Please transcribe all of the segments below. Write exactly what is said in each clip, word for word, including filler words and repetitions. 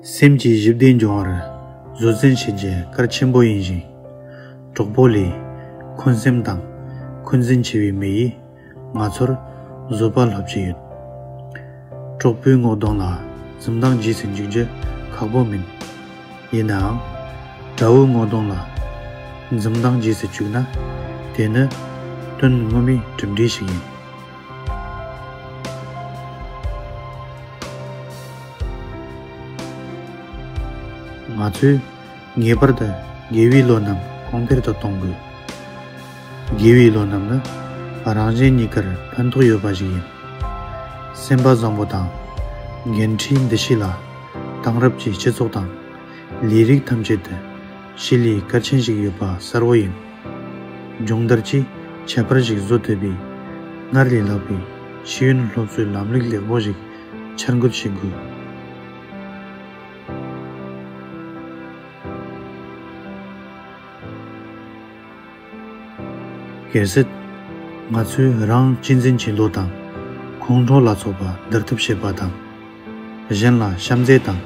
སེམས་ཀྱི་ཞི་བདེ་འབྱུང་བར་བཟོད་བསྲན་བྱེད་རྒྱུ་གལ་ཆེན་པོ་ཡིན་ཞིང་། གྲོགས་པོ་ལས་འཁོན་སེམས་དང་འཁོན་འཛིན་ཆེ་བའི་མི་ཡིས་ང་ཚོར་བཟོད་པ་སློབ་ཀྱི་ཡོད། གྲོགས་པོའི་ངོ་གདོང་ལ་འཛུམ་མདངས་རྗེས་སུ་འཇུག་རྒྱུ་ཁག་པོ་མིན། ཡིན་ནའང་། དགྲ་བོའི་ངོ་གདོང་ལ་འཛུམ་མདངས་རྗེས་སུ་བཅུག་ན། དེ་ནི་དོན་ངོ་མའི་གྲུབ་འབྲས་ཤིག་ཡིན། ང་ཚོས་ངེས་པར་དུ་དགེ་བའི་བློ་རྣམས་གོང་འཕེལ་དུ་གཏོང་དགོས། དགེ་བའི་བློ་རྣམས་ནི་རང་གཞན་གཉིས་ཀར་ཕན་ཐོགས་ཡོད་པ་ཞིག་ཡིན། སེམས་པ་བཟང་པོ་དང་། འགན་འཁྲིའི་འདུ་ཤེས་ལ་དེང་རབས་ཀྱི་སྤྱི་ཚོགས་དང་། ལས་རིགས་ཐམས་ཅད་དུ་བྱེད་ལས་གལ་ཆེན་ཞིག་ཡོད་པ་གསལ་བོ་ཡིན། སྦྱོང་བརྡར་གྱིས་ཁྱད་པར་ཞིག་བཟོ་ཐུབ་པའི་སྔར་ལས་ལྷག་པའི་ཤེས་ཡོན་སློབ་གསོའི་ལམ་ལུགས་ལེགས་པོ་ཞིག་འཆར་འགོད་བྱེད་དགོས། གལ་སྲིད། ང་ཚོས་རང་གཅེས་འཛིན་གྱི་བློ་དང་། ཁོང་ཁྲོ་ལ་སོགས་པ་བསྡུར་ཐབས་བྱེད་པ་དང་། གཞན་ལ་བྱམས་བརྩེ་དང་།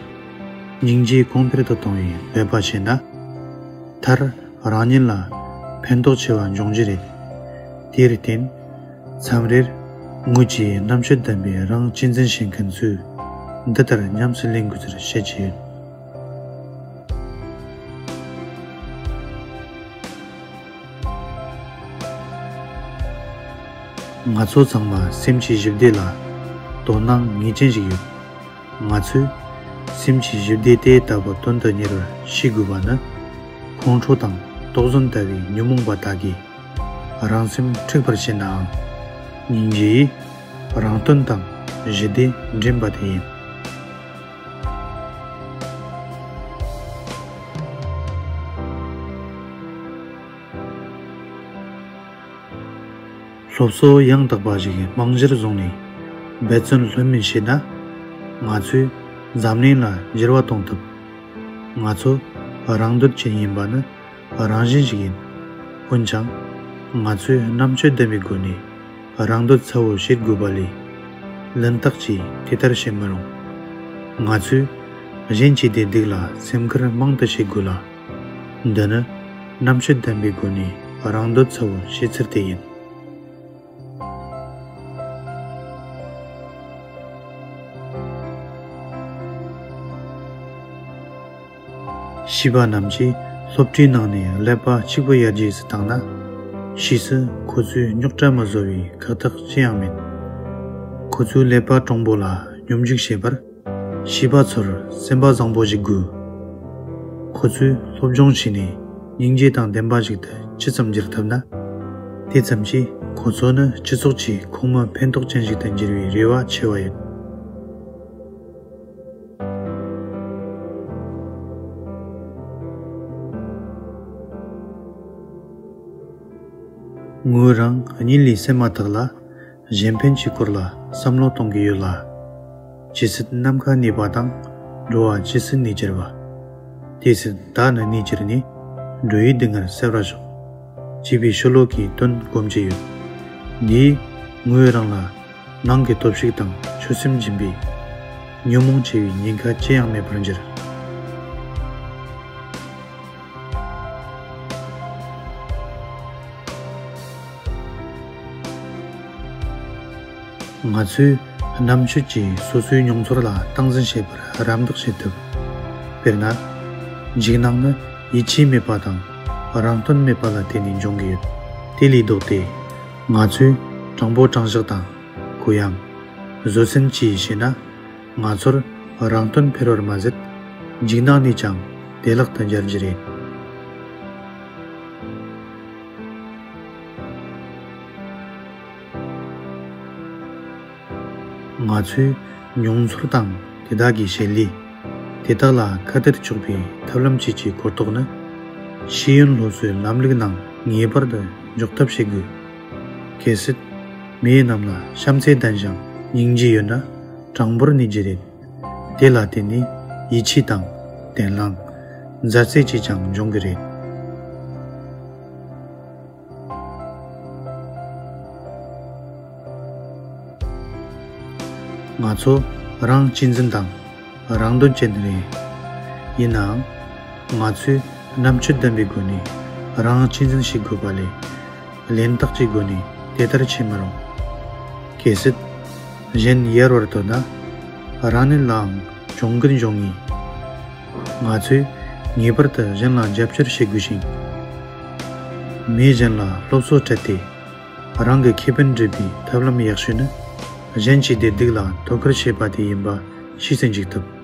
སྙིང་རྗེ་གོང་འཕེལ་དུ་གཏོང་བའི་འབད་པ་བྱས་ན། མཐར་རང་ཉིད་ལ་ཕན་ཐོགས་ཆེ་བ་འབྱུང་རྒྱུ་རེད། དེར་བརྟེན། མཚམས་རེར་ངོས་ཀྱིས་རྣམ་དཔྱོད་ལྡན་པའི་རང་གཅེས་འཛིན་བྱེད་མཁན་ཚོས་འདི་ལྟར་ཉམས་སུ་ལེན་དགོས་ཚུལ་བཤད་ཀྱི་ཡོད། ང་ཚོ་ཚང་མ་སེམས་ཀྱི་ཞི་བདེ་ལ་དོ་སྣང་ངེས་ཅན་ཞིག་ཡོད། ང་ཚོས་སེམས་ཀྱི་ཞི་བདེ་དེ་ལྟ་བུ་དོན་དུ་གཉེར་བར་བྱེད་དགོས་པ་ནི། ཁོང་ཁྲོ་དང་དོགས་ཟོན་ལྟ་བུའི་ཉོན་མོངས་པ་དག་གིས་རང་སེམས་འཁྲུགས་པར་བྱེད་ནའང་། སྙིང་རྗེ་ཡིས་རང་དོན་དང་ཞི་བདེ་འདྲེན་པ་དེ་ཡིན། སློབ་གསོ་ཡང་དག་པ་ཞིག་རྨང་གཞིར་བཟུང་ནས་འབད་བརྩོན་ལྷོད་མེད་བྱས་ན། ང་ཚོས་འཛམ་གླིང་ལ་འགྱུར་བ་གཏོང་ཐུབ། ང་ཚོ་རང་འདོད་ཅན་ཡིན་པ་ནི་རང་བཞིན་ཞིག་ཡིན། འོན་ཀྱང་། ང་ཚོས་རྣམ་དཔྱོད་ལྡན་པའི་སྒོ་ནས་རང་འདོད་གསལ་བོ་བྱེད་དགོས་པ་ལས། ལུན་བཏགས་ཀྱིས་དེ་ལྟར་བྱེད་མི་རུང་། ང་ཚོས་གཞན་གྱི་བདེ་སྡུག་ལ་སེམས་ཁུར་མང་དུ་བྱེད་དགོས་ལ། འདི་ནི་རྣམ་དཔྱོད་ལྡན་པའི་སྒོ་ནས་རང་འདོད་གསལ་བོ་བྱེད་ཚུལ་དེ་ཡིན། བྱིས་པ་རྣམས་ཀྱིས་སློབ་གྲྭའི་ནང་ནས་ཀླད་པ་གཅིག་པུ་ཡར་རྒྱས་སུ་བཏང་ན། ཕྱིས་སུ་ཁོ་ཚོས་རྙོག་དྲ་མི་བཟོ་བའི་ཁག་ཐེག་ཅི་ཡང་མེད། ཁོ་ཚོའི་ཀླད་པ་དྲང་པོ་ལ་སྙོམས་འཇུག་བྱེད་པར། བྱིས་པ་ཚོར་སེམས་པ་བཟང་པོ་ཞིག་དགོས། ཁོ་ཚོས་སློབ་སྦྱོང་བྱས་ནས་སྙིང་རྗེ་དང་ལྡན་པ་ཞིག་ཏུ་ཇི་ཙམ་འགྱུར་ཐུབ་ན། དེ་ཙམ་གྱིས་ཁོ་ཚོ་ནི་སྤྱི་ཚོགས་ཀྱི་ཁོངས་མི་ཕན་ཐོགས་ཅན་ཞིག་ཏུ་འགྱུར་བའི་རེ་བ་ཆེ་བ་ཡོད། ངོས་རང་གཉིད་ལས་སད་མ་ཐག་ལ། གཞན་ཕན་གྱི་སྐོར་ལ་བསམ་བློ་གཏོང་གི་ཡོད་ལ། ཇི་སྲིད་ནམ་མཁའ་གནས་པ་དང་། འགྲོ་བ་ཇི་སྲིད་གནས་གྱུར་པ། དེ་སྲིད་ད་ནི་གནས་གྱུར་ནས། འགྲོ་བའི་སྡུག་བསྔལ་སེལ་བར་ཤོག་ཅེས་པའི་ཤོ་ལོ་ཀའི་དོན་སྒོམ་གྱི་ཡོད། འདིས་ངོས་རང་ལ་ནང་གི་སྟོབས་ཤུགས་དང་ཆོད་སེམས་སྦྱིན་པས། ཉོན་མོངས་ཆེ་བའི་ཉེན་ཁ་ཅི་ཡང་མེད་པར་འགྱུར། ང་ཚོས་རྣམ་དཔྱོད་ཀྱིས་སོ་སོའི་མྱོང་ཚོར་ལ་སྟངས་འཛིན་བྱེད་པར་རམ་འདེགས་བྱེད་ཐུབ། དཔེར་ན། འཇིགས་སྣང་ནི་ཡིད་ཆེས་མེད་པ་དང་རང་དོན་མེད་པ་ལ་བརྟེན་ནས་འབྱུང་གི་ཡོད། དེ་ལས་ལྡོག་སྟེ། ང་ཚོས་དྲང་པོ་དྲང་བཞག་དང་། གུ་ཡངས། བཟོད་བསྲན་བཅས་བྱས་ན། ང་ཚོར་རང་དོན་འཕེལ་བར་མ་ཟད། འཇིགས་སྣང་ནས་ཀྱང་བདེ་བླག་ཏུ་འགྱུར་རྒྱུ་རེད། ང་ཚོས་མྱོང་ཚོར་དང་དེ་དག་གི་བྱེད་ལས། དེ་དག་ལ་ཁ་གཏད་གཅོག་པའི་ཐབས་ལམ་བཅས་ཀྱི་གོ་རྟོགས་ནི། ཤེས་ཡོན་སློབ་གསོའི་ལམ་ལུགས་ནང་ངེས་པར་དུ་འཇོག་ཐབས་བྱེད་དགོས། གལ་སྲིད། མི་རྣམས་ལ་བྱམས་བརྩེ་ལྡན་ཞིང་སྙིང་རྗེ་ཡོད་ན། དྲང་པོར་གནས་རྒྱུ་རེད། དེ་ལ་བརྟེན་ནས་ཡིད་ཆེས་དང་། བརྟན་ལྷིང་། མཛའ་བརྩེ་བཅས་ཀྱང་འབྱུང་གི་རེད། ང་ཚོ་རང་གཅེས་འཛིན་དང་། རང་དོན་ཅན་རེད། ཡིན་ནའང་། ང་ཚོས་རྣམ་དཔྱོད་ལྡན་པའི་སྒོ་ནས་རང་གཅེས་འཛིན་བྱེད་དགོས་པ་ལས། གླེན་རྟགས་ཀྱི་སྒོ་ནས་དེ་ལྟར་བྱེད་མི་རུང་། གལ་སྲིད། གཞན་ཡལ་བར་འདོད་ན། རང་ཉིད་ལའང་གྱོང་གུན་འབྱུང་ངེས། ང་ཚོས་ངེས་པར་དུ་གཞན་ལ་རྒྱབ་སྐྱོར་བྱེད་དགོས་ཤིང་། མིས་གཞན་ལ་སློབ་གསོ་སྤྲད་དེ། རང་གི་ཁེ་ཕན་སྒྲུབ་པའི་ཐབས་ལམ་ཡག་ཤོས་ནི། གཞན་གྱི་བདེ་སྡུག་ལ་དོ་ཁུར་བྱེད་པ་དེ་ཡིན་པ་ཤེས་སུ་འཇུག་ཐུབ།